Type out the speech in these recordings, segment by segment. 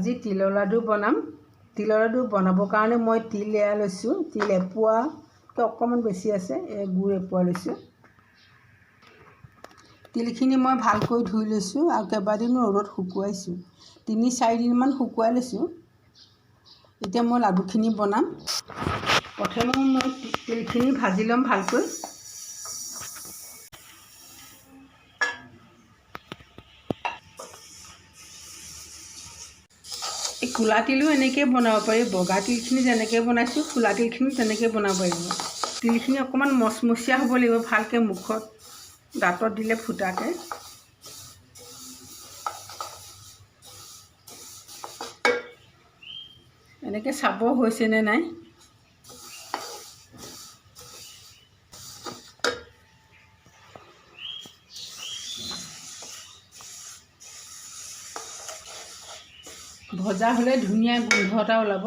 আজি তিলৰ লাডু বনাম। তিলৰ লাডু বনাবৰ কাৰণে মই তিল এয়া লৈছোঁ। তিল এপোৱাতকৈ অকণমান বেছি আছে, এই গুড় এপোৱা লৈছোঁ। তিলখিনি মই ভালকৈ ধুই লৈছোঁ আৰু কেইবাদিনো ৰ'দত শুকুৱাইছোঁ, 3-4 দিনমান শুকুৱাই লৈছোঁ। এতিয়া মই লাডুখিনি বনাম। প্ৰথমে মই তিলখিনি ভাজি ল'ম ভালকৈ। এই ক'লা তিলো এনেকৈয়ে বনাব পাৰি। বগা তিলখিনি যেনেকৈ বনাইছোঁ, ক'লা তিলখিনি তেনেকৈ বনাব পাৰিব। তিলখিনি অকণমান মচমচীয়া হ'ব লাগিব, ভালকৈ মুখত দাঁতত দিলে ফুটাকৈ। এনেকৈ চাব হৈছেনে নাই। ভজা হ'লে ধুনীয়া গোন্ধ এটা ওলাব।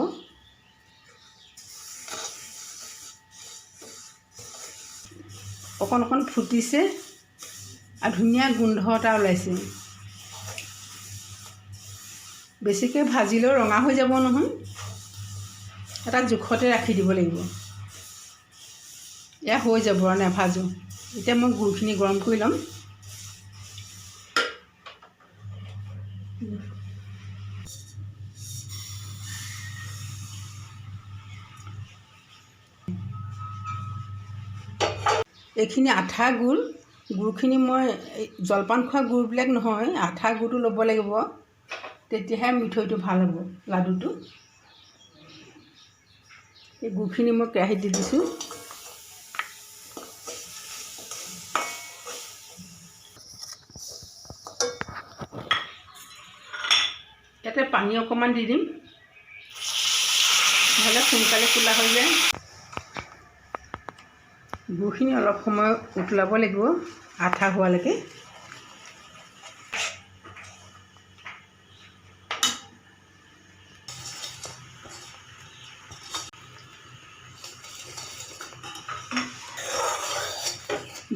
অকণ অকণ ফুটিছে আৰু ধুনীয়া গোন্ধ এটা ওলাইছে। বেছিকৈ ভাজিলেও ৰঙা হৈ যাব নহয়। এটা জোখতে ৰাখি দিব লাগিব। এয়া হৈ যাব আৰু নাভাজোঁ। এতিয়া মই গুড়খিনি গৰম কৰি ল'ম। এইখিনি আঠা গুড়। গুড়খিনি মই জলপান খোৱা গুড়বিলাক নহয়, আঠা গুড়টো ল'ব লাগিব, তেতিয়াহে মিঠৈটো ভাল হ'ব লাডুটো। এই গুড়খিনি মই কেৰাহীত দি দিছোঁ। ইয়াতে পানী অকণমান দি দিম, নহ'লে সোনকালে ক'লা হৈ যায়। গুড়খিনি অলপ সময় উতলাব লাগিব আঠা হোৱালৈকে।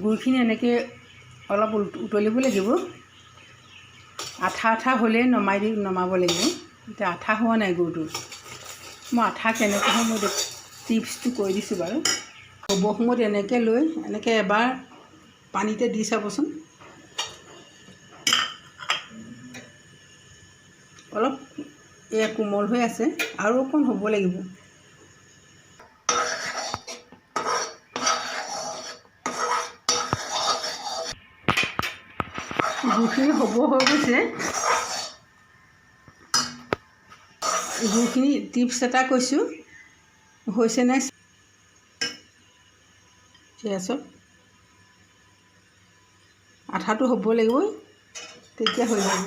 গুড়খিনি এনেকৈ অলপ উতলিব লাগিব। আঠা আঠা হ'লেই নমাই দি নমাব লাগিব। এতিয়া আঠা হোৱা নাই গুড়টো। মই আঠা কেনেকৈ হয় মই টিপছটো কৈ দিছোঁ বাৰু। হ'ব সময়ত এনেকৈ লৈ এনেকৈ এবাৰ পানীতে দি চাবচোন। অলপ এয়া কোমল হৈ আছে, আৰু অকণ হ'ব লাগিব। গুড়খিনি হ'ব হৈ গৈছে। গুড়খিনি টিপছ এটা কৈছোঁ, হৈছে নাই এয়া চব আঠাটো হ'ব লাগিব, তেতিয়া হৈ যাব।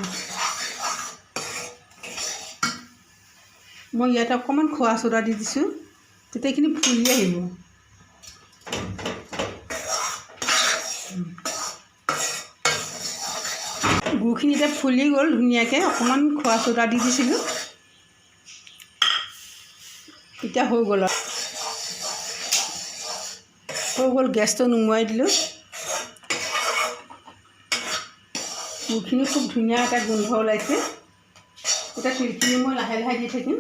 মই ইয়াতে অকণমান খোৱা চ'ডা দি দিছোঁ, তেতিয়া এইখিনি ফুলি আহিব। গুড়খিনি এতিয়া ফুলি গ'ল ধুনীয়াকৈ। অকণমান খোৱা চ'ডা দি দিছিলোঁ, এতিয়া হৈ গ'ল আৰু হৈ গ'ল। গেছটো নুমুৱাই দিলোঁ। গুড়খিনি খুব ধুনীয়া এটা গোন্ধ ওলাইছে। এতিয়া তিলখিনি মই লাহে লাহে দি থাকিম।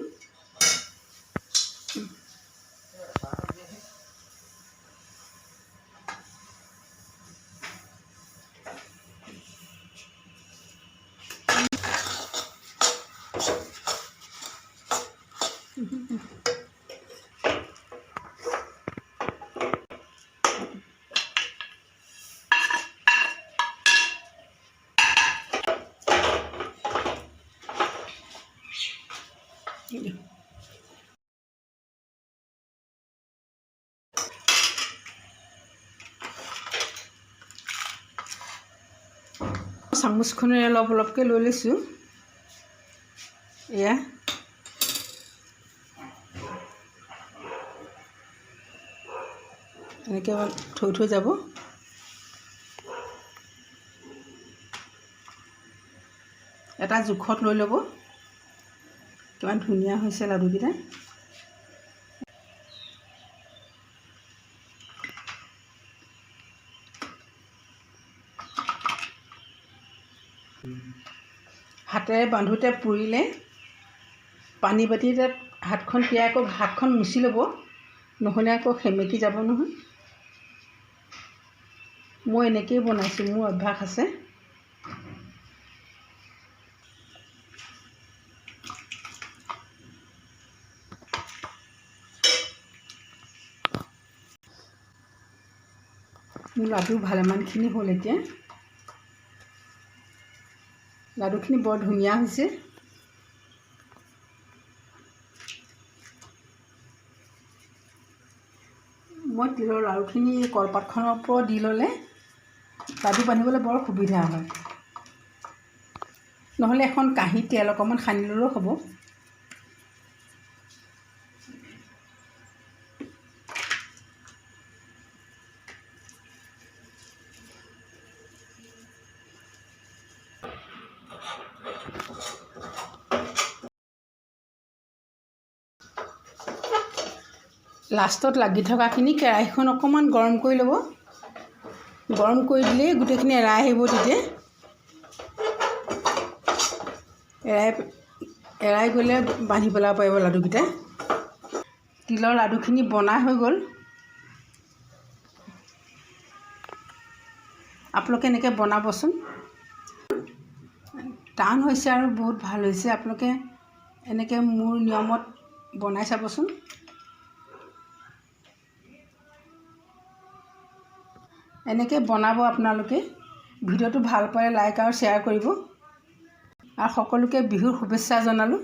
চামুচখনেৰে অলপ অলপকৈ লৈ লৈছোঁ। এয়া এনেকৈ থৈ থৈ যাব। এটা জোখত লৈ ল'ব। কিমান ধুনীয়া হৈছে লাডুকেইটা! হাতেৰে বান্ধোতে পুৰিলে। পানী বাতি এটাত হাতখন তিয়াই আকৌ হাতখন মুচি ল'ব, নহ'লে আকৌ সেমেকি যাব নহয়। মই এনেকৈয়ে বনাইছোঁ, মোৰ অভ্যাস আছে। মোৰ লাডু ভালেমানখিনি হ'ল এতিয়া। লাডুখিনি বৰ ধুনীয়া হৈছে। মই তিলৰ লাড়ুখিনি কলপাতখনৰ ওপৰত দি ল'লে লাডু বান্ধিবলৈ বৰ সুবিধা হয়। নহ'লে এখন কাঁহীত তেল অকণমান সানি ল'লেও হ'ব। লাষ্টত লাগি থকাখিনি কেৰাহীখন অকণমান গৰম কৰি ল'ব। গৰম কৰি দিলেই গোটেইখিনি এৰাই আহিব। তেতিয়া এৰাই এৰাই গ'লে বান্ধি পেলাব পাৰিব লাডুকেইটা। তিলৰ লাডুখিনি বনাই হৈ গ'ল। আপোনালোকে এনেকৈ বনাবচোন। টান হৈছে আৰু বহুত ভাল হৈছে। আপোনালোকে এনেকৈ মোৰ নিয়মত বনাই চাবচোন। এনেকৈ বনাব আপোনালোকে। ভিডিঅ'টো ভাল পালে লাইক আৰু শ্বেয়াৰ কৰিব আৰু সকলোকে বিহুৰ শুভেচ্ছা জনালোঁ।